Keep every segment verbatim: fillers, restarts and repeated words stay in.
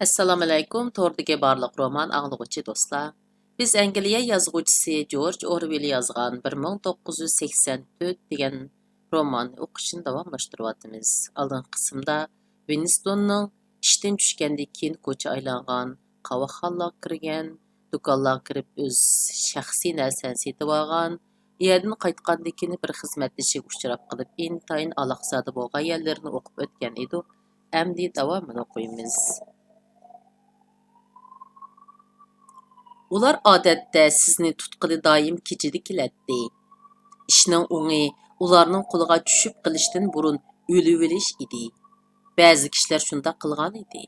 ئەسسالامۇئەلەيكۇم، توردىكى بارلىق رومان ئاڭلىغۇچى دوستلار. بىز ئەنگلىيە يازغۇچىسى جورج ئورۋېل يازغان بىر مىڭ توققۇز يۈز سەكسەن تۆت دېگەن روماننى ئوقۇشنى داۋاملاشتۇرۇۋاتىمىز. ئالدىنقى قىسىمدا ۋىنستوننىڭ ئىشتىن چۈشكەندىن كېيىن كوچا ئايلانغان، قاۋاقخانىلارغا كىرگەن، دۇكانلارغا كىرىپ ئۆز شەخسىي نەرسىلەرنى سېتىۋالغان، يەردىن قايتقاندىن كېيىن بىر خىزمەتدىشىگە ئۇچراپ قېلىپ، ئىنتايىن ئالاقزادە بولغان يەرلىرىنى ئوقۇپ ئۆتكەن ئىدۇق. ئەمدى داۋامىنى ئوقۇيمىز. ئۇلار ئادەتتە سىزنى تۇتقىلى دائىم كېچىدە كېلەتتى. ئىشنىڭ ئوڭى ئۇلارنىڭ قولىغا چۈشۈپ قېلىشتىن بۇرۇن ئۆلۈۋېلىش ئىدى. بەزى كىشىلەر شۇنداق قىلغان ئىدى.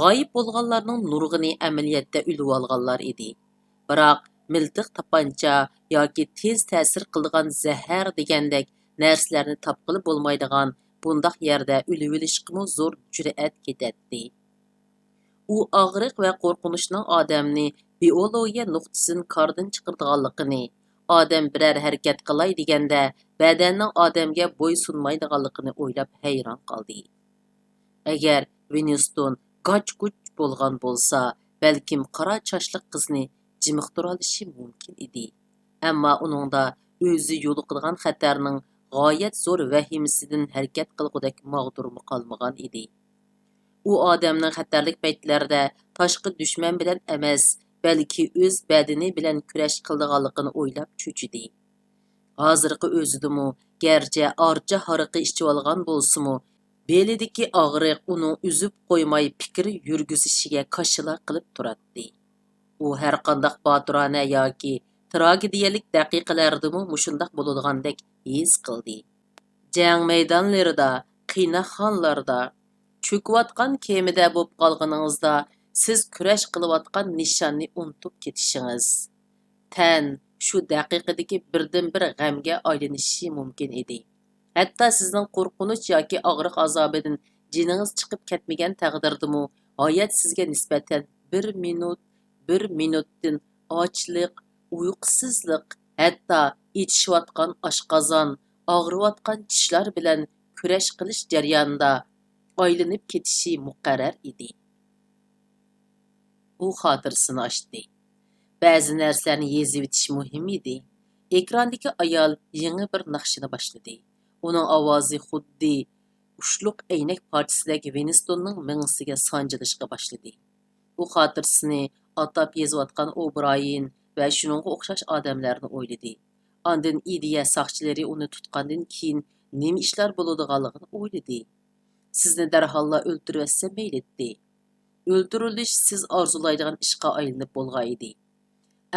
غايىب بولغانلارنىڭ نۇرغۇنى ئەمەلىيەتتە ئۆلۈۋالغانلار ئىدى. بىراق مىلتىق تاپانچا ياكى تېز تەسىر قىلىدىغان زەھەر دېگەندەك نەرسىلەرنى تاپقىلى بولمايدىغان بۇنداق يەردە ئۆلۈۋېلىشقىمۇ زور جۈرئەت كېتەتتى. ئۇ ئاغرىق ۋە قورقۇنچنىڭ ئادەمنى بىئولوگىيە نۇقتىسىدىن كاردىن چىقىرىدىغانلىقىنى، ئادەم بىرەر ھەرىكەت قىلاي دېگەندە، بەدەننىڭ ئادەمگە بويسۇنمايدىغانلىقىنى ئويلاپ ھەيران قالدى. ئەگەر ۋىنستون گاچ-گۇچ بولغان بولسا، بەلكىم قارا چاچلىق قىزنى جىمىقتۇرالىشى مۇمكىن ئىدى. ئەمما ئۇنىڭدا ئۆزى يولۇقىدىغان خەتەرنىڭ غايەت زور ۋەھىمىسىدىن ھەرىكەت قىلغۇدەك ماغدۇرمۇ قالمىغان ئىدى. ئۇ ئادەمنىڭ خەتەرلىك پەيتلەردە تاشقى دۈشمەن بىلەن ئەمەس، بەلكى ئۆز بەدىنى بىلەن كۈرەش قىلىدىغانلىقىنى ئويلاپ چۆچۈدى. ھازىرقى ئۆزىدىمۇ گەرچە ئارچا ھارىقى ئىچىۋالغان بولسىمۇ، بېلىدىكى ئاغرىق ئۇنىڭ ئۈزۈپ قويماي پىكىر يۈرگۈزۈشىگە كاشىلا قىلىپ تۇراتتى. ئۇ ھەرقانداق باتۇرانە ياكى تراگېدىيەلىك دەقىقىلەردىمۇ مۇشۇنداق بولىدىغاندەك ھېس قىلدى. جەڭ مەيدانلىرىدا، قىيناقخانىلاردا، چۆكۈۋاتقان كېمىدە بولۇپ قالغىنىڭىزدا، سىز كۈرەش قىلىۋاتقان نىشاننى ئۇنتۇپ كېتىشىڭىز، تەن شۇ دەقىقىدىكى بىردىنبىر غەمگە ئايلىنىشى مۇمكىن ئىدى. ھەتتا سىزنىڭ قورقۇنچ ياكى ئاغرىق ئازابىدىن جېنىڭىز چىقىپ كەتمىگەن تەقدىردىمۇ، ھايات سىزگە نىسبەتەن بىر مىنۇت، بىر مىنۇتتىن ئاچلىق، ئۇيقۇسىزلىق، ھەتتا ئېچىشىۋاتقان ئاشقازان، ئاغرىۋاتقان چىشلار بىلەن كۈرەش قىلىش جەريانىدا ئايلىنىپ كېتىشى مۇقەررەر ئىدى. ئۇ خاتىرىسىنى ئاچتى. بەزى نەرسىلەرنى يېزىۋېتىش مۇھىم ئىدى. ئېكراندىكى ئايال يېڭى بىر ناخشىنى باشلىدى. ئۇنىڭ ئاۋازى خۇددى ئۇچلۇق ئەينەك پارچىسىدەك ۋىنستوننىڭ مېڭىسىگە سانجىلىشقا باشلىدى. ئۇ خاتىرىسىنى ئاتاپ يېزىۋاتقان ئوبرايېن ۋە شۇنىڭغا ئوخشاش ئادەملەرنى ئويلىدى. ئاندىن ئىدىيە ساقچىلىرى ئۇنى تۇتقاندىن كېيىن نېمە ئىشلار بولىدىغانلىقىنى ئويلىدى. سىزنى دەرھاللا ئۆلتۈرۈۋەتسەم مەيلىتتى. ئۆلتۈرۈلۈش سىز ئارزۇلايدىغان ئىشقا ئايلىنىپ بولغان ئىدى.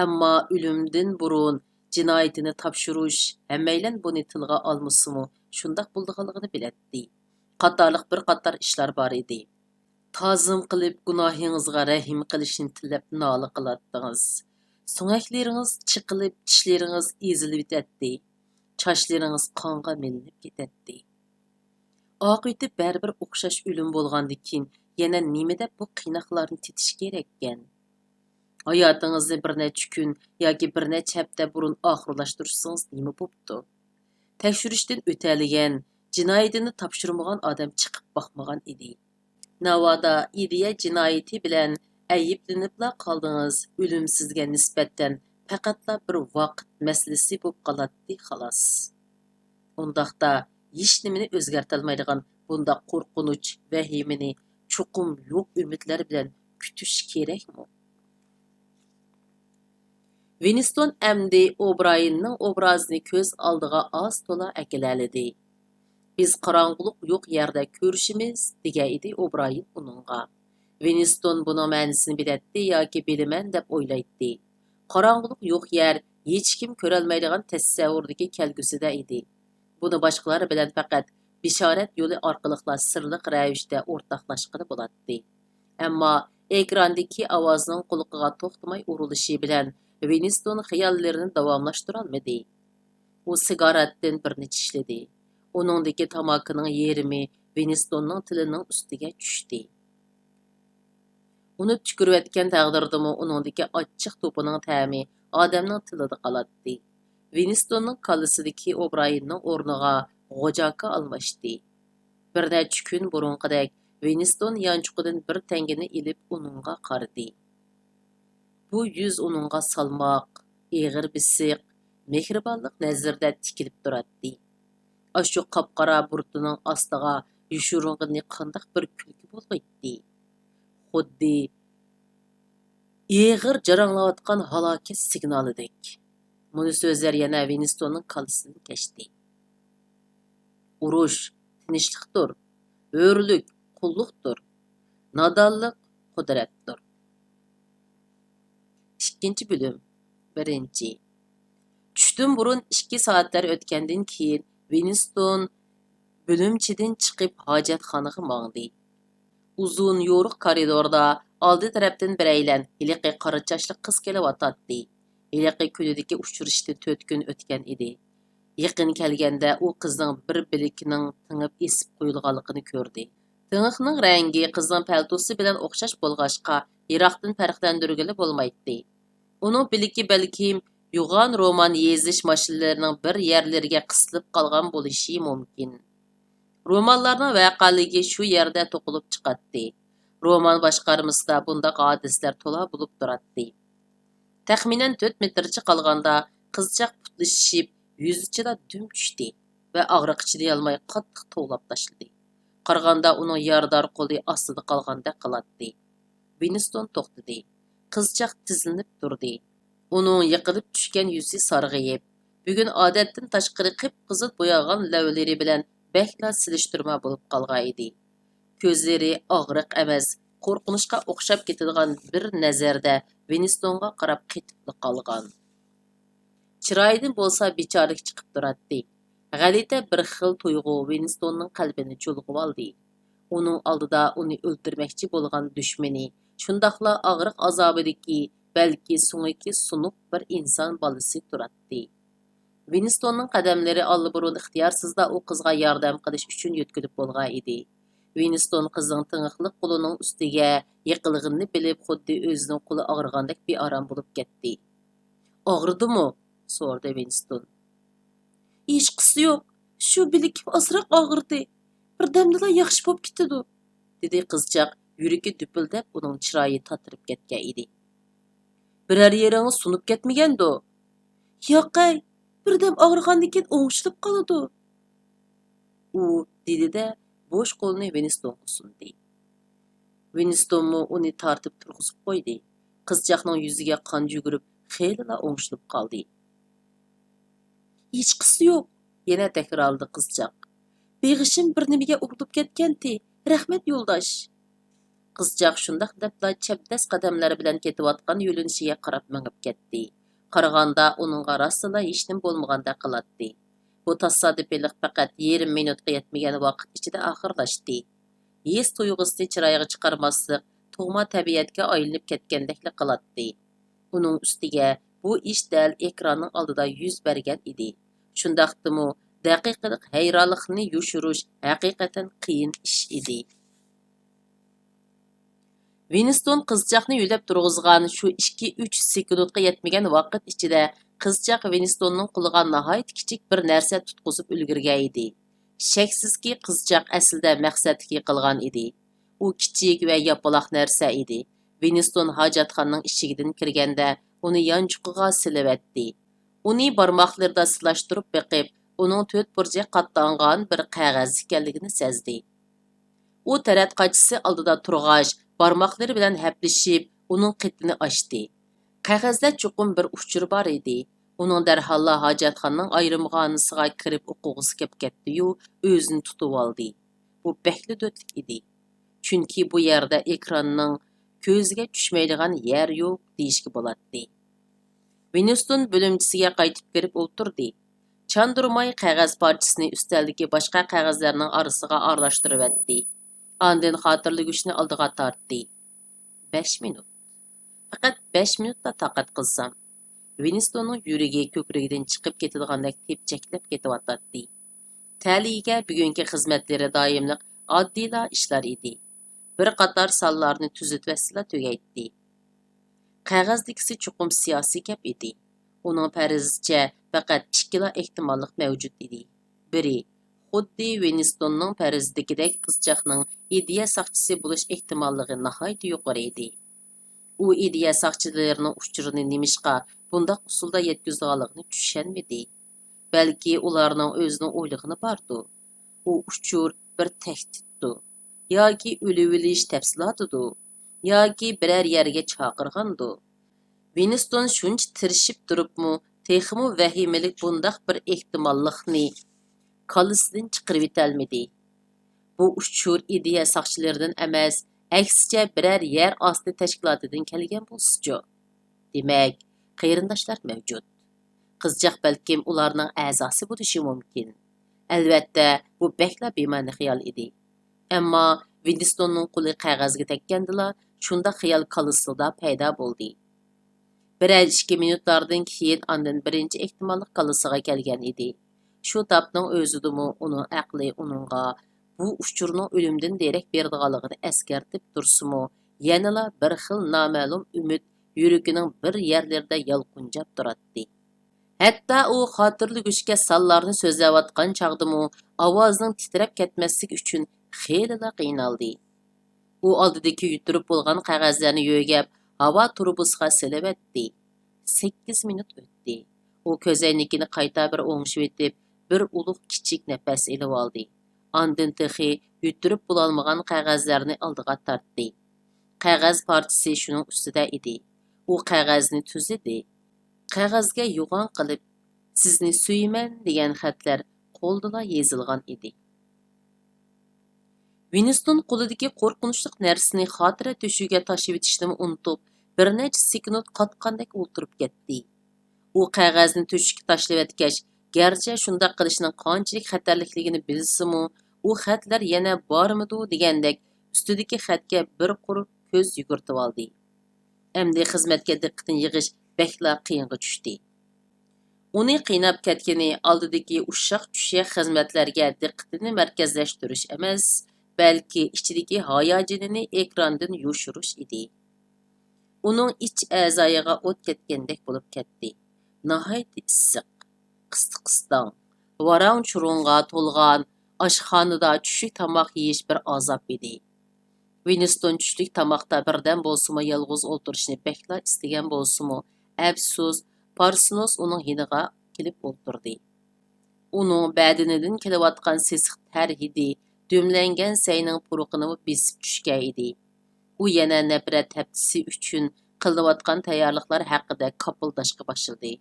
ئەمما ئۆلۈمدىن بۇرۇن جىنايىتىنى تاپشۇرۇش، ھەممەيلەن بۇنى تىلغا ئالمىسىمۇ، شۇنداق بولىدىغانلىقىنى بىلەتتى. قاتارلىق بىر قاتار ئىشلار بار ئىدى. تازىم قىلىپ، گۇناھىڭىزغا رەھىم قىلىشنى تىلەپ نالە قىلاتتىڭىز. سۆڭەكلىرىڭىز چېقىلىپ، چىشلىرىڭىز ئېزىلىۋېتەتتى. چاچلىرىڭىز قانغا مىلىنىپ كېتەتتى. ئاقىۋىتى بەرىبىر ئوخشاش ئۆلۈم بولغاندىكىن، يەنە نېمە دەپ بۇ قىيناقلارنى تېتىش كېرەككەن؟ ھاياتىڭىزنى بىر نەچچە كۈن ياكى بىر نەچچە ھەپتە بۇرۇن ئاخىرلاشتۇرسىڭىز نېمە بوپتۇ؟ تەكشۈرۈشتىن ئۆتەلىگەن، جىنايىتىنى تاپشۇرمىغان ئادەم چىقىپ باقمىغان ئىدى. ناۋادا ئىدىيە جىنايىتى بىلەن ئەيىبلىنىپلا قالدىڭىز، ئۆلۈم سىزگە نىسبەتەن پەقەتلا بىر ۋاقىت مەسىلىسى بولۇپ قالاتتى، خالاس. ئۇنداقتا ھېچنېمىنى ئۆزگەرتەلمەيدىغان بۇنداق قورقۇنچ، ۋەھىمىنى چوقۇم يوق ئۈمىدلەر بىلەن كۈتۈش كېرەكمۇ؟ ۋىنستون ئەمدى ئوبرايېننىڭ ئوبرازىنى كۆز ئالدىغا ئاز تولا ئەكېلەلىدى. بىز قاراڭغۇلۇق يوق يەردە كۆرۈشىمىز، دېگەن ئىدى ئوبرايېن ئۇنىڭغا. ۋىنستون بۇنىڭ مەنىسىنى بىلەتتى ياكى بىلىمەن دەپ ئويلايتتى. قاراڭغۇلۇق يوق يەر ھېچكىم كۆرەلمەيدىغان تەسەۋۋۇردىكى كەلگۈسىدە ئىدى. بۇنى باشقىلار بىلەن پەقەت بېشارەت يولى ئارقىلىقلا سىرلىق رەۋىشتە ئورتاقلاشقىلى بولاتتى. ئەمما ئېكراندىكى ئاۋازنىڭ قۇلىقىغا توختىماي ئۇرۇلۇشى بىلەن ۋىنستون خىياللىرىنى داۋاملاشتۇرالمىدى. ئۇ سىگارەتتىن بىرنى چىشلىدى. ئۇنىڭدىكى تاماكىنىڭ يېرىمى ۋىنستوننىڭ تىلىنىڭ ئۈستىگە چۈشتى. ئۇنى تۈكۈرۈۋەتكەن تەقدىردىمۇ ئۇنىڭدىكى ئاچچىق توپىنىڭ تەمى ئادەمنىڭ تىلىدا قالاتتى. ۋىنستوننىڭ كاللىسىدىكى ئوبرايېننىڭ ئورنىغا غوجاكا ئالماشتى. بىر نەچچە كۈن بۇرۇنقىدەك ۋىنستون يانچۇقىدىن بىر تەڭگىنى ئېلىپ ئۇنىڭغا قارىدى. بۇ يۈز ئۇنىڭغا سالماق، ئېغىر بېسىق، مېھرىبانلىق نەزىرىدە تىكىلىپ تۇراتتى. ئاشۇ قاپقارا بۇرۇتىنىڭ ئاستىغا يوشۇرۇنغىنى قانداق بىر كۈلكە بولغىيتتى. خۇددى ئېغىر جاراڭلاۋاتقان ھالاكەت سىگنالىدەك. مۇنۇ سۆزلەر يەنە ۋىنستوننىڭ كاللىسىدىن كەچتى. ئۇرۇش تىنچلىقتۇر، ھۆرلۈك قۇللۇقتۇر، نادانلىق قۇدرەتتۇر. ئىككىنچى بۆلۈم. بىرىنچى. چۈشتىن بۇرۇن ئىككى سائەتلەر ئۆتكەندىن كېيىن، ۋىنستون بۆلۈمچىدىن چىقىپ ھاجەتخانىغا ماڭدى. ئۇزۇن يورۇق كارىدوردا ئالدى تەرەپتىن بىرەيلەن ھېلىقى قارا چاچلىق قىز كېلىۋاتاتتى. ھېلىقى كۈنىدىكى ئۇچرىشىشتىن تۆت كۈن ئۆتكەن ئىدى. يېقىن كەلگەندە ئۇ قىزنىڭ بىر بىلىكىنىڭ تېڭىپ ئېسىپ قويۇلغانلىقىنى كۆردى. تېڭىقنىڭ رەڭگى قىزنىڭ پەلتوسى بىلەن ئوخشاش بولغاچقا، يىراقتىن پەرقلەندۈرگىلى بولمايتتى. ئۇنىڭ بىلىكى بەلكىم يوغان رومان يېزىش ماشىنىلىرىنىڭ بىر يەرلىرىگە قىسىلىپ قالغان بولۇشى مۇمكىن. رومانلارنىڭ ۋەقەلىكى شۇ يەردە توقۇلۇپ چىقاتتى. رومان باشقارمىسىدا بۇنداق ھادىسىلەر تولا بولۇپ تۇراتتى. تەخمىنەن تۆت مېتىرچە قالغاندا قىزچاق پۇتلىشىپ، يۈزىچىلا دۈم چۈشتى ۋە ئاغرىققا چىدىيالماي قاتتىق توۋلاپ تاشلىدى. قارىغاندا ئۇنىڭ يارىدار قولى ئاستىدا قالغاندەك قىلاتتى. ۋىنستون توختىدى. قىزچاق تىزلىنىپ تۇردى. ئۇنىڭ يىقىلىپ چۈشكەن يۈزى سارغىيىپ، بۈگۈن ئادەتتىن تاشقىرى قىپقىزىل بويالغان لەۋلىرى بىلەن بەكلا سېلىشتۇرما بولۇپ قالغانىدى. كۆزلىرى ئاغرىق ئەمەس، قورقۇنچقا ئوخشاپ كېتىدىغان بىر نەزەردە ۋىنستونغا قاراپ قېتىپلا قالغان. چىرايىدىن بولسا بىچارىلىك چىقىپ تۇراتتى. غەلىتە بىر خىل تۇيغۇ ۋىنستوننىڭ قەلبىنى چۇلغىۋالدى. ئۇنىڭ ئالدىدا ئۇنى ئۆلتۈرمەكچى بولغان دۈشمىنى، شۇنداقلا ئاغرىق ئازابىدىكى، بەلكى سۆڭىكى سۇنۇق بىر ئىنسان بالىسى تۇراتتى. ۋىنستوننىڭ قەدەملىرى ئاللىبۇرۇن ئىختىيارسىزلا ئۇ قىزغا ياردەم قىلىش ئۈچۈن يۆتكىلىپ بولغان ئىدى. ۋىنستون قىزنىڭ تىنىقلىق قولىنىڭ ئۈستىگە يىقىلغىنىنى بىلىپ، خۇددى ئۆزىنىڭ قولى ئاغرىغاندەك بىئارام بولۇپ كەتتى. «ئاغرىدىمۇ؟» سورىدى ۋىنستون. «ھېچقىسى يوق. شۇ بىلىكىم ئازراق ئاغرىدى. بىردەمدىلا ياخشى بولۇپ كېتىدۇ»، دېدى قىزچاق، يۈرىكى دۈپۈلدەپ، ئۇنىڭ چىرايى تاتىرىپ كەتكەن ئىدى. «بىرەر يېرىڭىز سۇنۇپ كەتمىگەندۇ؟» «ياقەي، بىردەم ئاغرىغاندىن كېيىن ئوڭشىلىپ قالىدۇ»، ئۇ دېدى-دە، بوش قولىنى ۋىنستونغا سۇندى. ۋىنستونمۇ ئۇنى تارتىپ تۇرغۇزۇپ قويدى. قىزچاقنىڭ يۈزىگە قان يۈگۈرۈپ، خېلىلا ئوڭشىلىپ قالدى. «ھېچقىسى يوق»، يەنە تەكرارلىدى قىزچاق. «بېغىشىم بىر نېمىگە ئۇرۇلۇپ كەتكەنتى. رەھمەت، يولداش.» قىزچاق شۇنداق دەپلا چەبدەس قەدەملەر بىلەن كېتىۋاتقان يۆنىلىشىگە قاراپ مېڭىپ كەتتى. قارىغاندا ئۇنىڭغا راستلا ھېچنېمە بولمىغاندەك قىلاتتى. بۇ تاسادىپىيلىق پەقەت يېرىم مىنۇتقا يەتمىگەن ۋاقىت ئىچىدە ئاخىرلاشتى. ھېس تۇيغۇسىنى چىرايغا چىقارماسلىق تۇغما تەبىئەتكە ئايلىنىپ كەتكەندەكلا قىلاتتى. ئۇنىڭ ئۈستىگە بۇ ئىش دەل ئېكراننىڭ ئالدىدا يۈز بەرگەن ئىدى. شۇنداقتىمۇ دەقىقىلىق ھەيرانلىقنى يوشۇرۇش ھەقىقەتەن قىيىن ئىش ئىدى. ۋىنستون قىزچاقنى يۆلەپ تۇرغۇزغان شۇ ئىككى، ئۈچ سېكۇنتقا يەتمىگەن ۋاقىت ئىچىدە قىزچاق ۋىنستوننىڭ قولىغا ناھايىتى كىچىك بىر نەرسە تۇتقۇزۇپ ئۈلگۈرگەن ئىدى. شەكسىزكى، قىزچاق ئەسلىدە مەقسەتلىك يىقىلغان ئىدى. ئۇ كىچىك ۋە ياپىلاق نەرسە ئىدى. ۋىنستون ھاجەتخانىنىڭ ئىشىكىدىن كىرگەندە ئۇنى يانچۇقىغا سېلىۋەتتى. ئۇنى بارماقلىرىدا سىلاشتۇرۇپ بېقىپ، ئۇنىڭ تۆت بۇرجەك قاتلانغان بىر قەغەز ئىكەنلىكىنى سەزدى. ئۇ تەرەت قاچىسى ئالدىدا تۇرغاچ، بارماقلىرى بىلەن ھەپىلىشىپ، ئۇنىڭ قېتىنى ئاچتى. قەغەزدە چوقۇم بىر ئۇچۇر بار ئىدى. ئۇنىڭ دەرھاللا ھاجەتخانىنىڭ ئايرىمغانىسىغا كىرىپ ئوقۇغۇسى كەپ كەتتى-يۇ، ئۆزىنى تۇتۇۋالدى. بۇ بەكلا دۆتلۈك ئىدى. چۈنكى بۇ يەردە ئېكراننىڭ كۆزىگە چۈشمەيدىغان يەر يوق دېيىشكە بولاتتى. ۋىنستون بۆلۈمچىسىگە قايتىپ كىرىپ ئولتۇردى. چاندۇرماي قەغەز پارچىسىنى ئۈستەلدىكى باشقا قەغەزلەرنىڭ ئارىسىغا ئارىلاشتۇرۇۋەتتى. ئاندىن خاتىرىلىگۈچنى ئالدىغا تارتتى. بەش مىنۇت. پەقەت بەش مىنۇتلا تاقەت قىلسام. ۋىنستوننىڭ يۈرىكى كۆكرىكىدىن چىقىپ كېتىدىغاندەك تېپچەكلەپ كېتىۋاتاتتى. تەلىيىگە بۈگۈنكى خىزمەتلىرى دائىملىق ئاددىيلا ئىشلار ئىدى. بىر قاتار سانلارنى تۈزىتىۋەتسىلا تۈگەيتتى. قەغەزدىكىسى چوقۇم سىياسىي گەپ ئىدى. ئۇنىڭ پەرىزىچە پەقەت ئىككىلا ئېھتىماللىق مەۋجۇت ئىدى. بىرى، خۇددى ۋىنستوننىڭ پەرىزىدىكىدەك قىزچاقنىڭ ئىدىيە ساقچىسى بولۇش ئېھتىماللىقى ناھايىتى يۇقىرى ئىدى. ئۇ ئىدىيە ساقچىلىرىنىڭ ئۇچۇرىنى نېمىشقا بۇنداق ئۇسۇلدا يەتكۈزىدىغانلىقىنى چۈشەنمىدى. بەلكى ئۇلارنىڭ ئۆزىنىڭ ئويلىغىنى باردۇ. ئۇ ئۇچۇر بىر تەھدىتتۇ ياكى ئۆلۈۋېلىش تەپسىلاتىدۇ ياكى بىرەر يەرگە چاقىرغاندۇ. ۋىنستون شۇنچە تىرىشىپ تۇرۇپمۇ، تېخىمۇ ۋەھىمىلىك بۇنداق بىر ئېھتىماللىقنى كاللىسىدىن چىقىرىۋېتەلمىدى. بۇ ئۇچۇر ئىدىيە ساقچىلىرىدىن ئەمەس، ئەكسىچە بىرەر يەر ئاستى تەشكىلاتىدىن كەلگەن بولسىچۇ؟ دېمەك، قېرىنداشلار مەۋجۇت. قىزچاق بەلكىم ئۇلارنىڭ ئەزاسى بولۇشى مۇمكىن. ئەلۋەتتە، بۇ بەكلا بىمەنە خىيال ئىدى. ئەمما ۋىنستوننىڭ قولى قەغەزگە تەگكەندىلا، شۇنداق خىيال كاللىسىدا پەيدا بولدى. بىرەر ئىككى مىنۇتلاردىن كېيىن ئاندىن بىرىنچى ئېھتىماللىق كاللىسىغا كەلگەن ئىدى. شۇ تاپنىڭ ئۆزىدىمۇ ئۇنىڭ ئەقلى ئۇنىڭغا بۇ ئۇچۇرنىڭ ئۆلۈمدىن دېرەك بېرىدىغانلىقىنى ئەسكەرتىپ تۇرسىمۇ، يەنىلا بىر خىل نامەلۇم ئۈمىد يۈرىكىنىڭ بىر يەرلىرىدە يالقۇنجاپ تۇراتتى. ھەتتا ئۇ خاتىرىلىگۈچكە سانلارنى سۆزلەۋاتقان چاغدىمۇ ئاۋازىنىڭ تىترەپ كەتمەسلىكى ئۈچۈن خېلىلا قىينالدى. ئۇ ئالدىدىكى يۈتتۈرۈپ بولغان قەغەزلەرنى يۆگەپ، ھاۋا تۇرۇبىسىغا سېلىۋەتتى. سەككىز مىنۇت ئۆتتى. ئۇ كۆزەينىكىنى قايتا بىر ئوڭشىۋېتىپ، بىر ئۇلۇغ كىچىك نەپەس ئېلىۋالدى. ئاندىن تېخى يۈتتۈرۈپ بولالمىغان قەغەزلەرنى ئالدىغا تارتتى. قەغەز پارچىسى شۇنىڭ ئۈستىدە ئىدى. ئۇ قەغەزنى تۈزىدى. قەغەزگە يوغان قىلىپ، «سىزنى سۆيىمەن» دېگەن خەتلەر قولىدىلا يېزىلغان ئىدى. ۋىنستون قولىدىكى قورقۇنچلۇق نەرسىنى خاتىرە تۆشۈكىگە تاشلىۋېتىشنىمۇ ئۇنتۇپ، بىر نەچچە سېكۇنت قاتقاندەك ئولتۇرۇپ كەتتى. ئۇ قەغەزنى تۆشۈككە تاشلىۋەتكەچ، گەرچە شۇنداق قىلىشنىڭ قانچىلىك خەتەرلىكلىكىنى بىلسىمۇ، ئۇ خەتلەر يەنە بارمىدۇ دېگەندەك ئۈستىدىكى خەتكە بىر قۇر كۆز يۈگۈرتۈۋالدى. ئەمدى خىزمەتكە دىققىتىنى يىغىش بەكلا قىيىنغا چۈشتى. ئۇنى قىيناپ كەتكىنى ئالدىدىكى ئۇششاق-چۈششەك خىزمەتلەرگە دىققىتىنى مەركەزلەشتۈرۈش ئەمەس، بەلكى ئىچىدىكى ھاياجىنىنى ئېكراندىن يوشۇرۇش ئىدى. ئۇنىڭ ئىچ ئەزايىغا ئوت كەتكەندەك بولۇپ كەتتى. ناھايىتى ئىسسىق، قىستىق-قىستاڭ، ۋاراڭ-چۇرۇڭغا تولغان ئاشخانىدا چۈشلۈك تاماق يېيىش بىر ئازاب ئىدى. ۋىنستون چۈشلۈك تاماقتا بىردەم بولسىمۇ يالغۇز ئولتۇرۇشنى بەكلا ئىستىگەن بولسىمۇ، ئەپسۇس، پارسنوس ئۇنىڭ يېنىغا كېلىپ ئولتۇردى. ئۇنىڭ بەدىنىدىن كېلىۋاتقان سېسىق تەر ھىدى دۈملەنگەن سەينىڭ پۇرىقىنىمۇ بېسىپ چۈشكەن ئىدى. ئۇ يەنە نەپرەت ھەپتىسى ئۈچۈن قىلىنىۋاتقان تەييارلىقلار ھەققىدە كاپىلداشقا باشلىدى.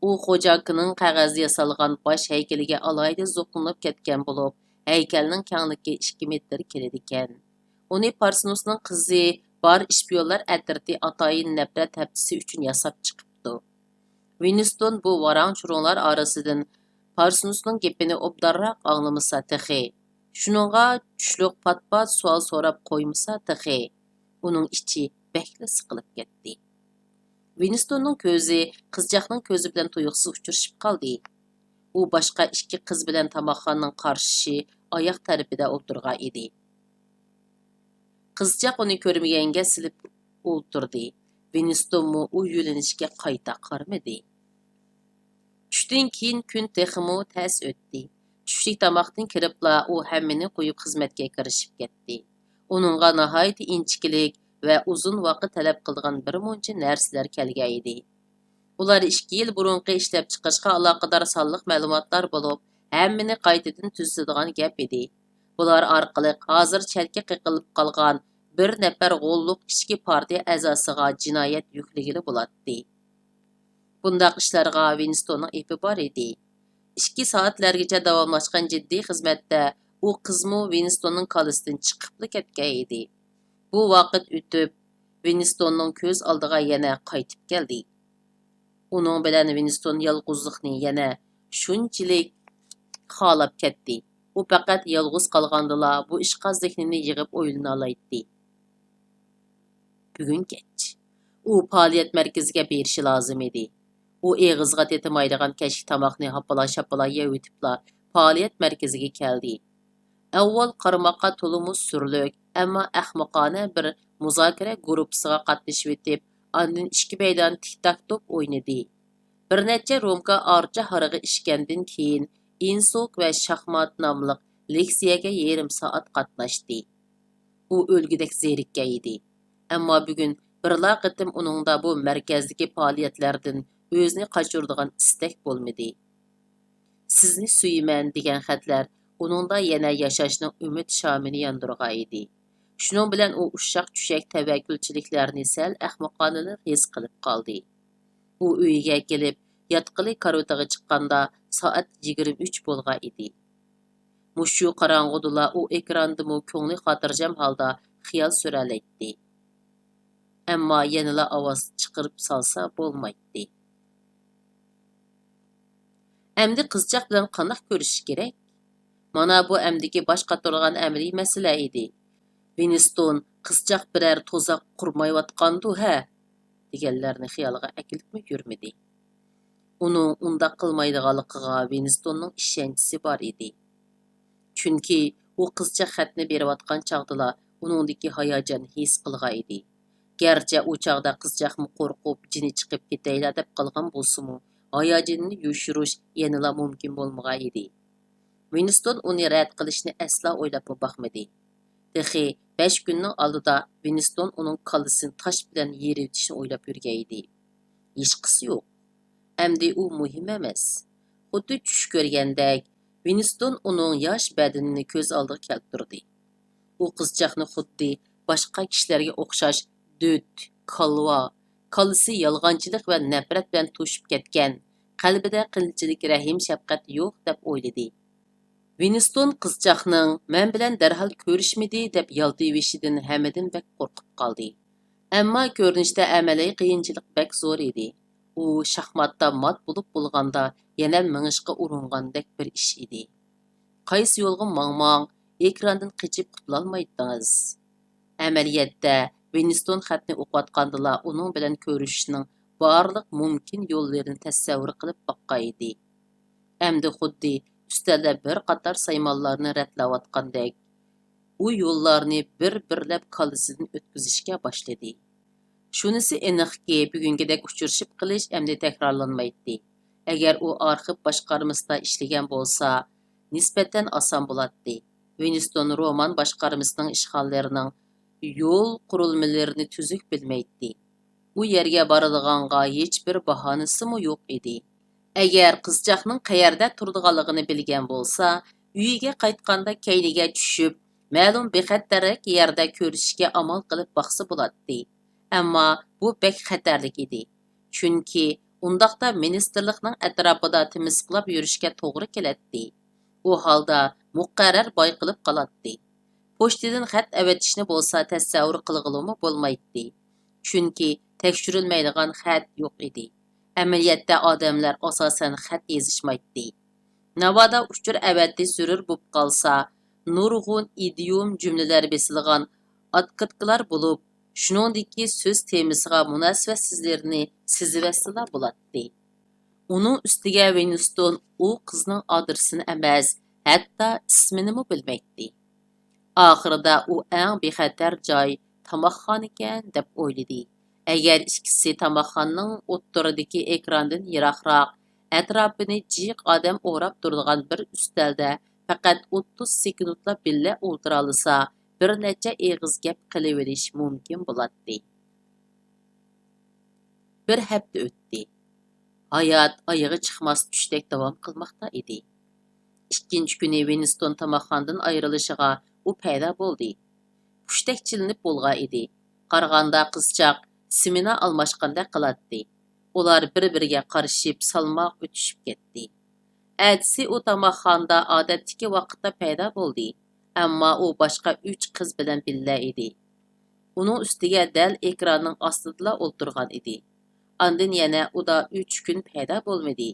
ئۇ خوجاكىنىڭ قەغەزدە ياسالغان باش ھەيكىلىگە ئالاھىدە زوقلىنىپ كەتكەن بولۇپ، ھەيكەلنىڭ كەڭلىكى ئىككى مېتىر كېلىدىكەن. ئۇنى پارسنوسنىڭ قىزى بار ئىشپىيونلار ئەترىتى ئاتايىن نەپرەت ھەپتىسى ئۈچۈن ياساپ چىقىپتۇ. ۋىنستون بۇ ۋاراڭ-چۇرۇڭلار ئارىسىدىن پارسنوسنىڭ گېپىنى ئوبدانراق ئاڭلىمىسا تېخى، شۇنىڭغا چۈشلۈك پات-پات سوئال سوراپ قويمىسا تېخى، ئۇنىڭ ئىچى بەكلا سىقىلىپ كەتتى. ۋىنستوننىڭ كۆزى قىزچاقنىڭ كۆزى بىلەن تۇيۇقسىز ئۇچرىشىپ قالدى. ئۇ باشقا ئىككى قىز بىلەن تاماقخانىنىڭ قارشى ئاياق تەرىپىدە ئولتۇرغان ئىدى. قىزچاق ئۇنى كۆرمىگەنگە سېلىپ ئولتۇردى. ۋىنستونمۇ ئۇ يۆنىلىشكە قايتا قارىمىدى. چۈشتىن كېيىن كۈن تېخىمۇ تەس ئۆتتى. چۈشلۈك تاماقتىن كىرىپلا ئۇ ھەممىنى قويۇپ خىزمەتكە كىرىشىپ كەتتى. ئۇنىڭغا ناھايىتى ئىنچىكىلىك ۋە ئۇزۇن ۋاقىت تەلەپ قىلىدىغان بىر مۇنچە نەرسىلەر كەلگەن ئىدى. ئۇلار ئىككى يىل بۇرۇنقى ئىشلەپچىقىرىشقا ئالاقىدار سانلىق مەلۇماتلار بولۇپ، ھەممىنى قايتىدىن تۈزىدىغان گەپ ئىدى. بۇلار ئارقىلىق ھازىر چەتكە قېقىلىپ قالغان بىر نەپەر غوللۇق ئىچكى پارتىيە ئەزاسىغا جىنايەت يۈكلىگىلى بولاتتى. بۇنداق ئىشلارغا ۋىنستوننىڭ ئېپى بار ئىدى. ئىككى سائەتلەرگىچە داۋاملاشقان جىددىي خىزمەتتە ئۇ قىزمۇ ۋىنستوننىڭ كاللىسىدىن چىقىپلا كەتكەن ئىدى. بۇ ۋاقىت ئۆتۈپ، ۋىنستوننىڭ كۆز ئالدىغا يەنە قايتىپ كەلدى. ئۇنىڭ بىلەن ۋىنستون يالغۇزلۇقنى يەنە شۇنچىلىك خالاپ كەتتى. ئۇ پەقەت يالغۇز قالغاندىلا بۇ ئىشقا زېھنىنى يىغىپ ئويلىنالايتتى. بۈگۈن كەچ. ئۇ پائالىيەت مەركىزىگە بېرىشى لازىم ئىدى. ئۇ ئېغىزىغا تېتىمايدىغان كەچلىك تاماقنى ھاپىلا-شاپىلا يەۋېتىپلا پائالىيەت مەركىزىگە كەلدى. ئاۋۋال قارىماققا تولىمۇ سۈرلۈك، ئەمما ئەخمىقانە بىر مۇزاكىرە گۇرۇپپىسىغا قاتنىشىۋېتىپ، ئاندىن ئىككى مەيدان تىك-تاك توپ ئوينىدى. بىر نەچچە رومكا ئارچا ھارىقى ئىچكەندىن كېيىن، ئىنسوك ۋە شاھمات ناملىق لېكسىيەگە يېرىم سائەت قاتناشتى. ئۇ ئۆلگۈدەك زېرىككەن ئىدى. ئەمما بۈگۈن بىرلا قېتىم ئۇنىڭدا بۇ مەركەزدىكى پائالىيەتلەردىن ئۆزىنى قاچۇرىدىغان ئىستەك بولمىدى. سىزنى سۆيىمەن دېگەن خەتلەر ئۇنىڭدا يەنە ياشاشنىڭ ئۈمىد شامىنى ياندۇرغان ئىدى. شۇنىڭ بىلەن ئۇ ئۇششاق-چۈششەك تەۋەككۈلچىلىكلەرنى سەل ئەخمىقانىلىق ھېس قىلىپ قالدى. ئۇ ئۆيىگە كېلىپ، ياتقىلى كارىۋىتىغا چىققاندا سائەت يىگىرمە ئۈچ بولغان ئىدى. مۇشۇ قاراڭغۇدىلا ئۇ ئېكراندىمۇ كۆڭلى خاتىرجەم ھالدا خىيال سۈرەلەيتتى. ئەمما يەنىلا ئاۋاز چىقىرىپ سالسا بولمايتتى. ئەمدى قىزچاق بىلەن قانداق كۆرۈشۈش كېرەك؟ مانا بۇ ئەمدىكى باش قاتۇرىدىغان ئەمەلىي مەسىلە ئىدى. ۋىنستون قىزچاق بىرەر تۇزاق قۇرمايۋاتقاندۇ ھە؟ دېگەنلەرنى خىيالىغا ئەكېلىپمۇ يۈرمىدى. ئۇنىڭ ئۇنداق قىلمايدىغانلىقىغا ۋىنستوننىڭ ئىشەنچىسى بار ئىدى. چۈنكى ئۇ قىزچاق خەتنى بېرىۋاتقان چاغدىلا ئۇنىڭدىكى ھاياجاننى ھېس قىلغان ئىدى. گەرچە ئۇ چاغدا قىزچاقمۇ قورقۇپ، جېنى چىقىپ كېتەيلا دەپ قالغان بولسىمۇ، ھاياجىنىنى يوشۇرۇش يەنىلا مۇمكىن بولمىغان ئىدى. ۋىنستون ئۇنى رەت قىلىشنى ئەسلا ئويلاپمۇ باقمىدى. تېخى بەش كۈننىڭ ئالدىدا ۋىنستون ئۇنىڭ كاللىسىنى تاش بىلەن يېرىۋېتىشنى ئويلاپ يۈرگەن ئىدى. ھېچقىسى يوق. ئەمدى ئۇ مۇھىم ئەمەس. خۇددى چۈش كۆرگەندەك، ۋىنستون ئۇنىڭ ياش بەدىنىنى كۆز ئالدىغا كەلتۈردى. ئۇ قىزچاقنى خۇددى باشقا كىشىلەرگە ئوخشاش دۆت، كالۋا، كاللىسى يالغانچىلىق ۋە نەپرەت بىلەن توشۇپ كەتكەن، قەلبىدە قىلچىلىك رەھىم-شەپقەت يوق دەپ ئويلىدى. ۋىنستون قىزچاقنىڭ مەن بىلەن دەرھال كۆرۈشمىدى دەپ يالتىۋېشىدىن ھەممىدىن بەك قورقۇپ قالدى. ئەمما كۆرۈنۈشتە ئەمەلىي قىيىنچىلىق بەك زور ئىدى. ئۇ شاھماتتا مات بولۇپ بولغاندا يەنە مېڭىشقا ئۇرۇنغاندەك بىر ئىش ئىدى. قايسى يولغا ماڭماڭ، ئېكراندىن قېچىپ قۇتۇلالمايتتىڭىز. ئەمەلىيەتتە، ۋىنستون خەتنى ئوقۇۋاتقاندىلا ئۇنىڭ بىلەن كۆرۈشۈشنىڭ بارلىق مۇمكىن يوللىرىنى تەسەۋۋۇر قىلىپ باققان ئىدى. ئەمدى خۇددى ئۈستەلدە بىر قاتار سايمانلارنى رەتلەۋاتقاندەك، ئۇ يوللارنى بىر-بىرلەپ كاللىسىدىن ئۆتكۈزۈشكە باشلىدى. شۇنىسى ئېنىقكى، بۈگۈنكىدەك ئۇچرىشىپ قېلىش ئەمدى تەكرارلانمايتتى. ئەگەر ئۇ ئارخىپ باشقارمىسىدا ئىشلىگەن بولسا، نىسبەتەن ئاسان بولاتتى. ۋىنستون رومان باشقارمىسىنىڭ ئىشخانىلىرىنىڭ يول قۇرۇلمىلىرىنى تۈزۈك بىلمەيتتى. ئۇ يەرگە بارىدىغانغا ھېچبىر باھانىسىمۇ يوق ئىدى. ئەگەر قىزچاقنىڭ قەيەردە تۇرىدىغانلىقىنى بىلگەن بولسا، ئۆيىگە قايتقاندا كەينىگە چۈشۈپ، مەلۇم بىخەتەررەك يەردە كۆرۈشۈشكە ئامال قىلىپ باقسا بولاتتى. ئەمما بۇ بەك خەتەرلىك ئىدى. چۈنكى ئۇنداقتا مىنىستىرلىقنىڭ ئەتراپىدا تىمىسقىلاپ يۈرۈشكە توغرا كېلەتتى. ئۇ ھالدا مۇقەررەر بايقىلىپ قالاتتى. پوچتىدىن خەت ئەۋەتىشنى بولسا تەسەۋۋۇر قىلغىلىمۇ بولمايتتى. چۈنكى تەكشۈرۈلمەيدىغان خەت يوق ئىدى. ئەمەلىيەتتە ئادەملەر ئاساسەن خەت يېزىشمايتتى. ناۋادا ئۇچۇر ئەۋەتىش زۆرۈر بولۇپ قالسا، نۇرغۇن ئىدىيوم جۈملىلەر بېسىلغان ئاتكىرتكىلار بولۇپ، شۇنىڭدىكى سۆز تېمىسىغا مۇناسىۋەتسىزلىرىنى سىزىۋەتسىلا بولاتتى. ئۇنىڭ ئۈستىگە ۋىنستون ئۇ قىزنىڭ ئادرېسىنى ئەمەس، ھەتتا ئىسمىنىمۇ بىلمەيتتى. ئاخىرىدا ئۇ ئەڭ بىخەتەر جاي تاماقخانىكەن دەپ ئويلىدى. ئەگەر ئىككىسى تاماقخانىنىڭ ئوتتۇرىدىكى ئېكراندىن يىراقراق، ئەتراپىنى جىق ئادەم ئوراپ تۇرىدىغان بىر ئۈستەلدە پەقەت ئوتتۇز سېكۇنتلا بىللە ئولتۇرالىسا، بىر نەچچە ئېغىز گەپ قىلىۋېلىش مۇمكىن بولاتتى. بىر ھەپتە ئۆتتى. ھايات ئايىغى چىقماس چۈشتەك داۋام قىلماقتا ئىدى. ئىككىنچى كۈنى ۋىنستون تاماقخانىدىن ئايرىلىشىغا ئۇ پەيدا بولدى. پۇشتەك چىلىنىپ بولغان ئىدى. قارىغاندا قىزچاق سمېنا ئالماشقاندەك قىلاتتى. ئۇلار بىر-بىرىگە قارىشىپ سالماق ئۆتۈشۈپ كەتتى. ئەتىسى ئۇ تاماقخانىدا ئادەتتىكى ۋاقىتتا پەيدا بولدى. ئەمما ئۇ باشقا ئۈچ قىز بىلەن بىللە ئىدى. ئۇنىڭ ئۈستىگە دەل ئېكراننىڭ ئاستىدىلا ئولتۇرغان ئىدى. ئاندىن يەنە ئۇدا ئۈچ كۈن پەيدا بولمىدى.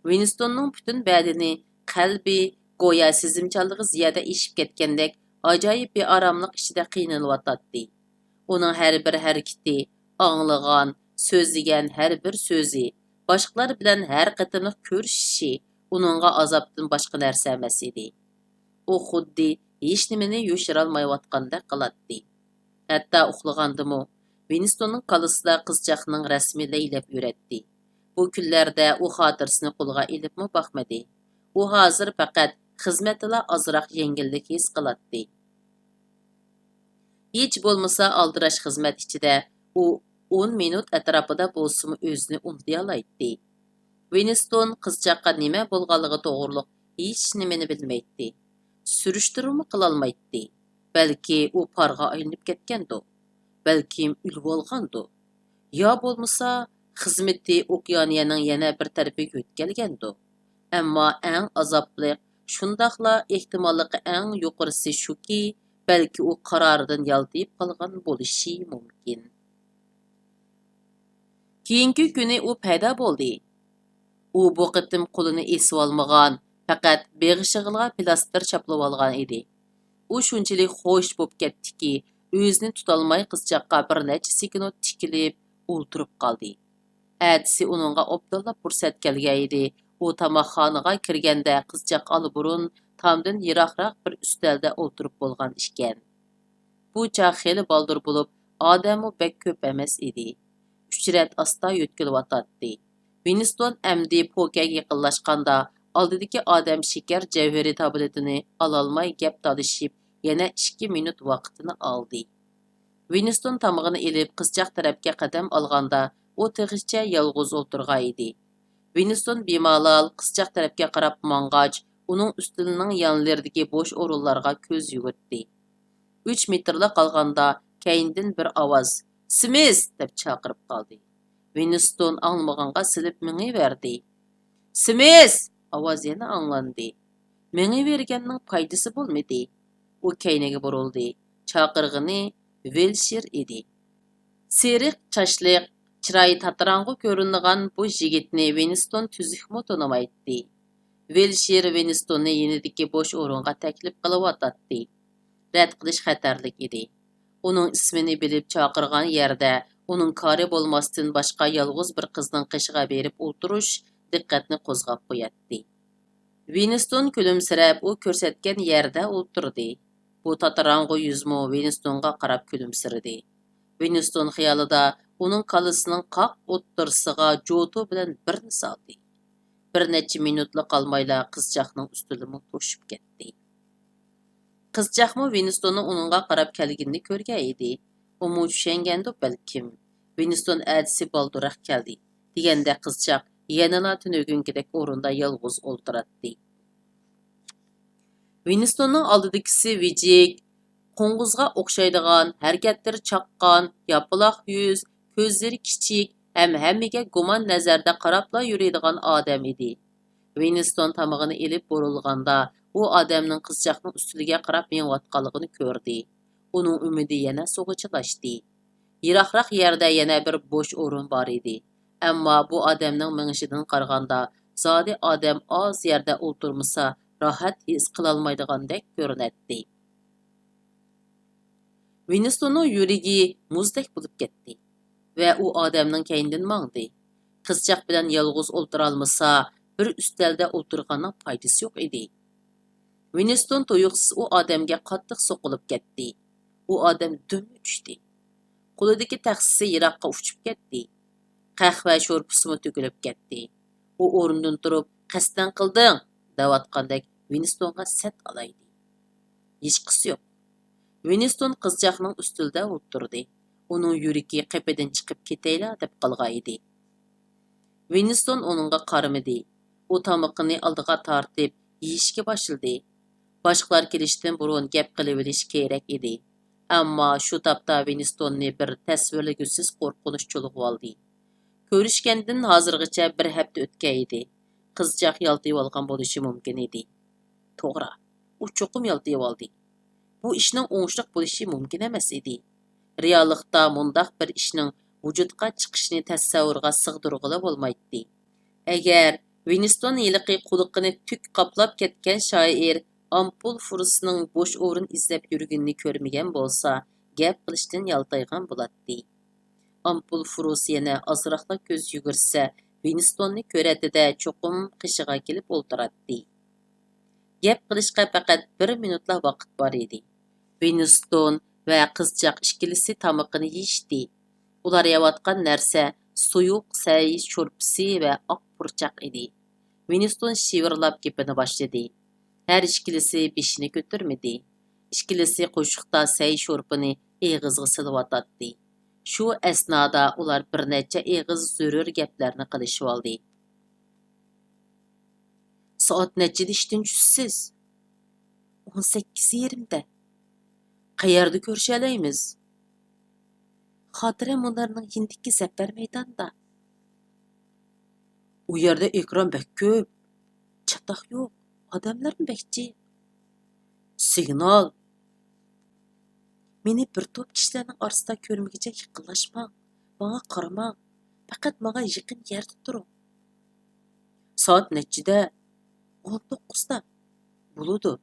ۋىنستوننىڭ پۈتۈن بەدىنى، قەلبى، گويا سېزىمچانلىقى زىيادە ئېشىپ كەتكەندەك ئاجايىپ بىئاراملىق ئىچىدە قىينىلىۋاتاتتى. ئۇنىڭ ھەر بىر ھەرىكىتى، ئاڭلىغان، سۆزلىگەن ھەر بىر سۆزى، باشقىلار بىلەن ھەر قېتىملىق كۆرۈشۈشى ئۇنىڭغا ئازابتىن باشقا نەرسە ئەمەس ئىدى. ئۇ خۇددى ھېچنېمىنى يوشۇرالمايۋاتقاندەك قىلاتتى. ھەتتا ئۇخلىغاندىمۇ ۋىنستوننىڭ كاللىسىدا قىزچاقنىڭ رەسىمى لەيلەپ يۈرەتتى. بۇ كۈنلەردە ئۇ خاتىرىسىنى قولىغا ئېلىپمۇ باقمىدى. ئۇ ھازىر پەقەت خىزمەتتىلا ئازراق يەڭگىللىك ھېس قىلاتتى. ھېچ بولمىسا ئالدىراش خىزمەت ئىچىدە ئۇ ئون مىنۇت ئەتراپىدا بولسىمۇ ئۆزىنى ئۇنتۇيالايتتى. ۋىنستون قىزچاققا نېمە بولغانلىقى توغرۇلۇق ھېچنېمىنى بىلمەيتتى. سۈرۈشتۈرمىمۇ قىلالمايتتى. بەلكى ئۇ پارغا ئايلىنىپ كەتكەندۇ؟ بەلكىم ئۆلۈۋالغاندۇ؟ يا بولمىسا خىزمىتى ئوكيانىيەنىڭ يەنە بىر تەرىپىگە يۆتكەلگەندۇ؟ ئەمما ئەڭ ئازابلىق، شۇنداقلا ئېھتىماللىقى ئەڭ يۇقىرىسى شۇكى، بەلكى ئۇ قارارىدىن يالتىيىپ قالغان بولۇشى مۇمكىن. كېيىنكى كۈنى ئۇ پەيدا بولدى. ئۇ بۇ قېتىم قولىنى ئېسىۋالمىغان، پەقەت بېغىشىغىلا پىلاستىر چاپلىۋالغان ئىدى. ئۇ شۇنچىلىك خوش بولۇپ كەتتىكى، ئۆزىنى تۇتالماي قىزچاققا بىر نەچچە سېكۇنت تىكىلىپ ئولتۇرۇپ قالدى. ئەتىسى ئۇنىڭغا ئوبدانلا پۇرسەت كەلگەن ئىدى. ئۇ تاماقخانىغا كىرگەندە قىزچاق ئاللىبۇرۇن تامدىن يىراقراق بىر ئۈستەلدە ئولتۇرۇپ بولغان ئىكەن. بۇ چاغ خېلى بالدۇر بولۇپ، ئادەممۇ بەك كۆپ ئەمەس ئىدى. ئۈچ رەت ئاستا يۆتكىلىۋاتاتتى. ۋىنستون ئەمدى پوكەگە يېقىنلاشقاندا، ئالدىدىكى ئادەم شېكەر جەۋھىرى تابلېتىنى ئالالماي گەپ تالىشىپ، يەنە ئىككى مىنۇت ۋاقتىنى ئالدى. ۋىنستون تامىقىنى ئېلىپ، قىزچاق تەرەپكە قەدەم ئالغاندا، ئۇ تېخىچە يالغۇز ئولتۇرغان ئىدى. ۋىنستون بىمالال قىزچاق تەرەپكە قاراپ ماڭغاچ، ئۇنىڭ ئۈستىلىنىڭ يانلىرىدىكى بوش ئورۇنلارغا كۆز يۈگۈرتتى. ئۈچ مېتىرلا قالغاندا، كەينىدىن بىر ئاۋاز، «سىمىس!» دەپ چاقىرىپ قالدى. ۋىنستون ئاڭلىمىغانغا سېلىپ مېڭىۋەردى. «سىمىس!» ئاۋاز يەنە ئاڭلاندى. مېڭىۋەرگەننىڭ پايدىسى بولمىدى. ئۇ كەينىگە بۇرۇلدى. چاقىرغىنى ۋىلشىر ئىدى. سېرىق چاچلىق، چىرايى تاتىراڭغۇ كۆرۈنىدىغان بۇ يىگىتنى ۋىنستون تۈزۈكمۇ تونۇمايتتى. ۋىلشىر ۋىنستوننى يېنىدىكى بوش ئورۇنغا تەكلىپ قىلىۋاتاتتى. رەت قىلىش خەتەرلىك ئىدى. ئۇنىڭ ئىسمىنى بىلىپ چاقىرغان يەردە ئۇنىڭ كارى بولماستىن باشقا يالغۇز بىر قىزنىڭ قېشىغا بېرىپ ئولتۇرۇش دىققەتنى قوزغاپ قوياتتى. ۋىنستون كۈلۈمسىرەپ ئۇ كۆرسەتكەن يەردە ئولتۇردى. بۇ تاتىراڭغۇ يۈزمۇ ۋىنستونغا قاراپ كۈلۈمسىرىدى. ۋىنستون خىيالىدا ئۇنىڭ كاللىسىنىڭ قاق ئوتتۇرىسىغا جوتۇ بىلەن بىرنى سالدى. بىر نەچچە مىنۇتلا قالمايلا قىزچاقنىڭ ئۈستىلىمۇ توشۇپ كەتتى. قىزچاقمۇ ۋىنستوننىڭ ئۇنىڭغا قاراپ كەلگىنىنى كۆرگەن ئىدى. ئۇمۇ چۈشەنگەندۇ بەلكىم. ۋىنستون ئەتىسى بالدۇرراق كەلدى، دېگەندە قىزچاق يەنىلا تۈنۈگۈنكىدەك ئورۇندا يالغۇز ئولتۇراتتى. ۋىنستوننىڭ ئالدىدىكىسى ۋىجىك، قوڭغۇزغا ئوخشايدىغان، ھەرىكەتلىرى چاققان، ياپىلاق يۈز، كۆزلىرى كىچىك ھەم ھەممىگە گۇمان نەزەردە قاراپلا يۈرىدىغان ئادەم ئىدى. ۋىنستون تامىقىنى ئېلىپ بۇرۇلغاندا، ئۇ ئادەمنىڭ قىزچاقنىڭ ئۈستىلىگە قاراپ مېڭىۋاتقانلىقىنى كۆردى. ئۇنىڭ ئۈمىدى يەنە سۇغا چىلاشتى. يىراقراق يەردە يەنە بىر بوش ئورۇن بار ئىدى. ئەمما بۇ ئادەمنىڭ مېڭىشىدىن قارىغاندا، زادى ئادەم ئاز يەردە ئولتۇرمىسا، راھەت ھېس قىلالمايدىغاندەك كۆرۈنەتتى. ۋىنستوننىڭ يۈرىكى مۇزدەك بولۇپ كەتتى ۋە ئۇ ئادەمنىڭ كەينىدىن ماڭدى. قىزچاق بىلەن يالغۇز ئولتۇرالمىسا، بىر ئۈستەلدە ئولتۇرغاننىڭ پايدىسى يوق ئىدى. ۋىنستون تۇيۇقسىز ئۇ ئادەمگە قاتتىق سوقۇلۇپ كەتتى. ئۇ ئادەم دۈممە چۈشتى. قولىدىكى تەخسىسى يىراققا ئۇچۇپ كەتتى. قەھۋە شورپىسىمۇ تۆكۈلۈپ كەتتى. ئۇ ئورنىدىن تۇرۇپ، «قەستەن قىلدىڭ!» دەۋاتقاندەك ۋىنستونغا سەت ئالايدى. ھېچقىسى يوق. ۋىنستون قىزچاقنىڭ ئۈستىلىدە ئولتۇردى. ئۇنىڭ يۈرىكى قېپىدىن چىقىپ كېتەيلا دەپ قالغان ئىدى. ۋىنستون ئۇنىڭغا قارىمىدى. ئۇ تامىقىنى ئالدىغا تارتىپ، يېيىشكە باشلىدى. باشقىلار كېلىشتىن بۇرۇن گەپ قىلىۋېلىش كېرەك ئىدى. ئەمما شۇ تاپتا ۋىنستوننى بىر تەسۋىرلىگۈسىز قورقۇنچ چۇلغىۋالدى. كۆرۈشكەندىن ھازىرغىچە بىر ھەپتە ئۆتكەن ئىدى. قىزچاق يالتىيىۋالغان بولۇشى مۇمكىن ئىدى. توغرا، ئۇ چوقۇم يالتىيىۋالدى. بۇ ئىشنىڭ ئوڭۇشلۇق بولۇشى مۇمكىن ئەمەس ئىدى. رېئاللىقتا مۇنداق بىر ئىشنىڭ ۋۇجۇدقا چىقىشىنى تەسەۋۋۇرغا سىغدۇرغىلى بولمايتتى. ئەگەر ۋىنستون ھېلىقى قۇلىقىنى تۈك قاپلاپ كەتكەن شائىر ئامپۇل فۇرسنىڭ بوش ئورۇن ئىزدەپ يۈرگىنىنى كۆرمىگەن بولسا، گەپ قىلىشتىن يالتايغان بولاتتى. ئامپۇل فۇرس يەنە ئازراقلا كۆز يۈگۈرتسە، ۋىنستوننى كۆرەتتى-دە، چوقۇم قېشىغا كېلىپ ئولتۇراتتى. گەپ قىلىشقا پەقەت بىر مىنۇتلا ۋاقىت بار ئىدى. ۋىنستون ۋە قىزچاق ئىككىلىسى تامىقىنى يېيىشتى. ئۇلار يەۋاتقان نەرسە سۇيۇق سەي شورپىسى ۋە ئاق پۇرچاق ئىدى. ۋىنستون شىۋىرلاپ گېپىنى باشلىدى. ھەر ئىككىلىسى بېشىنى كۆتۈرمىدى. ئىككىلىسى قوشۇقتا سەي شورپىنى ئېغىزغا سېلىۋاتاتتى. شۇ ئەسنادا ئۇلار بىر نەچچە ئېغىز زۆرۈر گەپلەرنى قىلىشىۋالدى. سائەت نەچچىدە ئىشتىن چۈشىسىز؟ ئون سەككىز يېرىمدە. قەيەردە كۆرۈشەلەيمىز؟ خاتىرە مۇنارىنىڭ يېنىدىكى زەپەر مەيدانىدا. ئۇ يەردە ئېكران بەك كۆپ. چاتاق يوق. ئادەملەرمۇ بەك جىق. سىگنال. مېنى بىر توپ كىشىلەرنىڭ ئارىسىدا كۆرمىگۈچە يېقىنلاشماڭ. ماڭا قارىماڭ. پەقەت ماڭا يېقىن يەردە تۇرۇڭ. سائەت نەچچىدە؟ ئون توققۇزدا. بولىدۇ.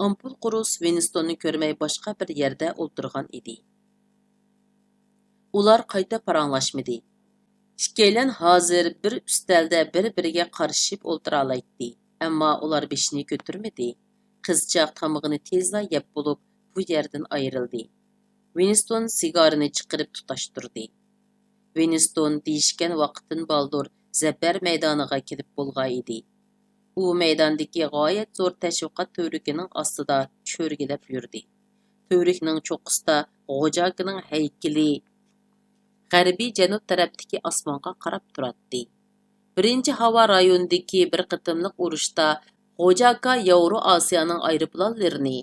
ئامپول قۇرۇس ۋىنستوننى كۆرمەي باشقا بىر يەردە ئولتۇرغان ئىدى. ئۇلار قايتا پاراڭلاشمىدى. ئىككىيلەن ھازىر بىر ئۈستەلدە بىر-بىرىگە قارىشىپ ئولتۇرالايتتى، ئەمما ئۇلار بېشىنى كۆتۈرمىدى. قىزچاق تامىقىنى تېزلا يەپ بولۇپ، بۇ يەردىن ئايرىلدى. ۋىنستون سىگارىنى چىقىرىپ تۇتاشتۇردى. ۋىنستون دېيىشكەن ۋاقىتتىن بالدۇر زەپەر مەيدانىغا كېلىپ بولغان ئىدى. ئۇ مەيداندىكى غايەت زور تەشۋىقات تۈۋرۈكىنىڭ ئاستىدا چۆرگىلەپ يۈردى. تۈۋرۈكنىڭ چوققىسىدا غوجاكىنىڭ ھەيكىلى غەربىي جەنۇب تەرەپتىكى ئاسمانغا قاراپ تۇراتتى. بىرىنچى ھاۋا رايونىدىكى بىر قېتىملىق ئۇرۇشتا غوجاكا ياۋرو ئاسىيانىڭ ئايروپىلانلىرىنى،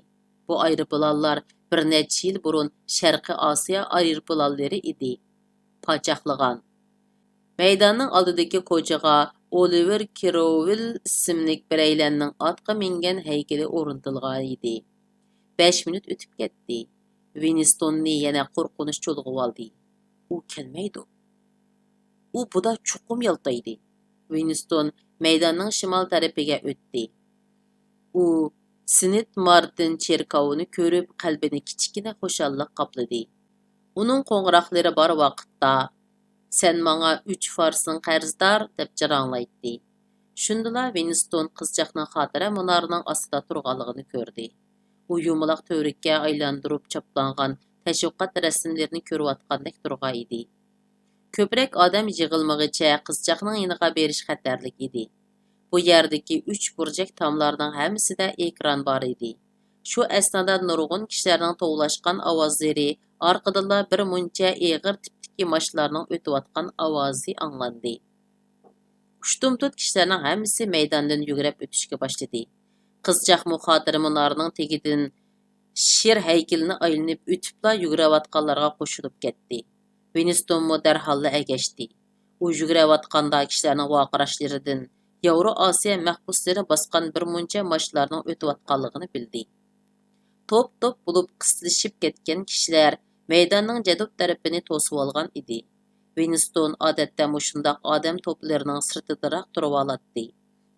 بۇ ئايروپىلانلار بىر نەچچە يىل بۇرۇن شەرقىي ئاسىيا ئايروپىلانلىرى ئىدى، پاچاقلىغان. مەيداننىڭ ئالدىدىكى كوچىغا ئولىۋېر كىروۋىل ئىسىملىك بىرەيلەننىڭ ئاتقا مىنگەن ھەيكىلى ئورنىتىلغان ئىدى. بەش مىنۇت ئۆتۈپ كەتتى. ۋىنستوننى يەنە قورقۇنچ چۇلغىۋالدى. ئۇ كەلمەيدۇ. ئۇ بۇدا چوقۇم يالتايدى. ۋىنستون مەيداننىڭ شىمال تەرىپىگە ئۆتتى. ئۇ سېنت مارتىن چېركاۋىنى كۆرۈپ، قەلبىنى كىچىككىنە خۇشاللىق قاپلىدى. ئۇنىڭ قوڭغۇراقلىرى بار ۋاقىتتا، «سەن ماڭا ئۈچ فارسىڭ قەرزدار» دەپ جاراڭلايتتى. شۇندىلا ۋىنستون قىزچاقنىڭ خاتىرە مۇنارىنىڭ ئاستىدا تۇرغانلىقىنى كۆردى. ئۇ يۇمىلاق تۈۋرۈككە ئايلاندۇرۇپ چاپلانغان تەشۋىقات رەسىملىرىنى كۆرۈۋاتقاندەك تۇرغان ئىدى. كۆپرەك ئادەم يىغىلمىغىچە قىزچاقنىڭ يېنىغا بېرىش خەتەرلىك ئىدى. بۇ يەردىكى ئۈچ بۇرجەك تاملارنىڭ ھەممىسىدە ئېكران بار ئىدى. شۇ ئەسنادا نۇرغۇن كىشىلەرنىڭ توۋلاشقان ئاۋازلىرى، ئارقىدىنلا بىر مۇنچە ئېغىر تىپتىكى ماشىنىلارنىڭ ئۆتۈۋاتقان ئاۋازى ئاڭلاندى. ئۇشتۇمتۇت كىشىلەرنىڭ ھەممىسى مەيداندىن يۈگرەپ ئۆتۈشكە باشلىدى. قىزچاقمۇ خاتىرە مۇنارىنىڭ تېگىدىن شىر ھەيكىلىنى ئايلىنىپ ئۆتۈپلا يۈگۈرۈۋاتقانلارغا قوشۇلۇپ كەتتى. ۋىنستونمۇ دەرھاللا ئەگەشتى. ئۇ يۈگۈرۈۋاتقاندا كىشىلەرنىڭ ۋارقىراشلىرىدىن ياۋرو ئاسىيا مەھبۇسلىرى باسقان بىر مۇنچە ماشىنىلارنىڭ ئۆتۈۋاتقانلىقىنى بىلدى. توپ-توپ بولۇپ قىستىلىشىپ كەتكەن كىشىلەر مەيداننىڭ جەنۇب تەرىپىنى توسۇۋالغان ئىدى. ۋىنستون ئادەتتە مۇشۇنداق ئادەم توپلىرىنىڭ سىرتىدىراق تۇرۇۋالاتتى.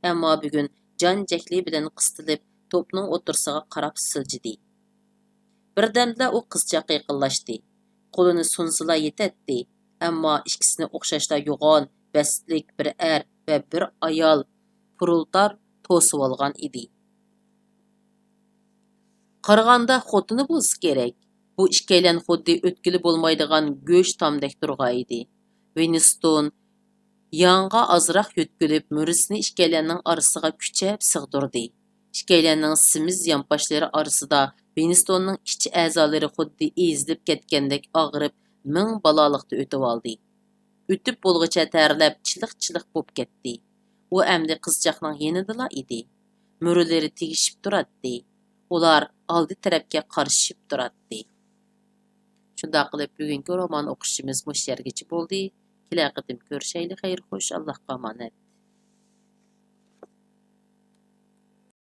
ئەمما بۈگۈن جان جەھلى بىلەن قىستىلىپ، توپنىڭ ئوتتۇرىسىغا قاراپ سىلجىدى. بىردەمدىلا ئۇ قىزچاققا يېقىنلاشتى. قولىنى سۇنسىلا يېتەتتى. ئەمما ئىككىسىنى ئوخشاشلا يوغان، بەستلىك بىر ئەر ۋە بىر ئايال پرولېتار توسۇۋالغان ئىدى. قارىغاندا خوتۇنى بولسا كېرەك. بۇ ئىككىيلەن خۇددى ئۆتكىلى بولمايدىغان گۆش تامدەك تۇرغان ئىدى. ۋىنستون ياڭغا ئازراق يۆتكىلىپ، مۈرىسىنى ئىككىيلەننىڭ ئارىسىغا كۈچەپ سىغدۇردى. ئىككىيلەننىڭ سېمىز يانپاشلىرى ئارىسىدا ۋىنستوننىڭ ئىچ ئەزالىرى خۇددى ئېزىلىپ كەتكەندەك ئاغرىپ، مىڭ بالالىقتا ئۆتۈۋالدى. ئۆتۈپ بولغۇچە تەرلەپ، چىلىق-چىلىق بولۇپ كەتتى. ئۇ ئەمدى قىزچاقنىڭ يېنىدىلا ئىدى. مۈرىلىرى تېگىشىپ تۇراتتى. ئۇلار ئالدى تەرەپكە قارىشىپ تۇراتتى. شۇنداق قىلىپ، بۈگۈنكى رومان ئوقۇشىمىز مۇشۇ يەرگىچە بولدى. كېلەر قېتىم كۆرۈشەيلى. خەير خوش، ئاللاھقا ئامانەت.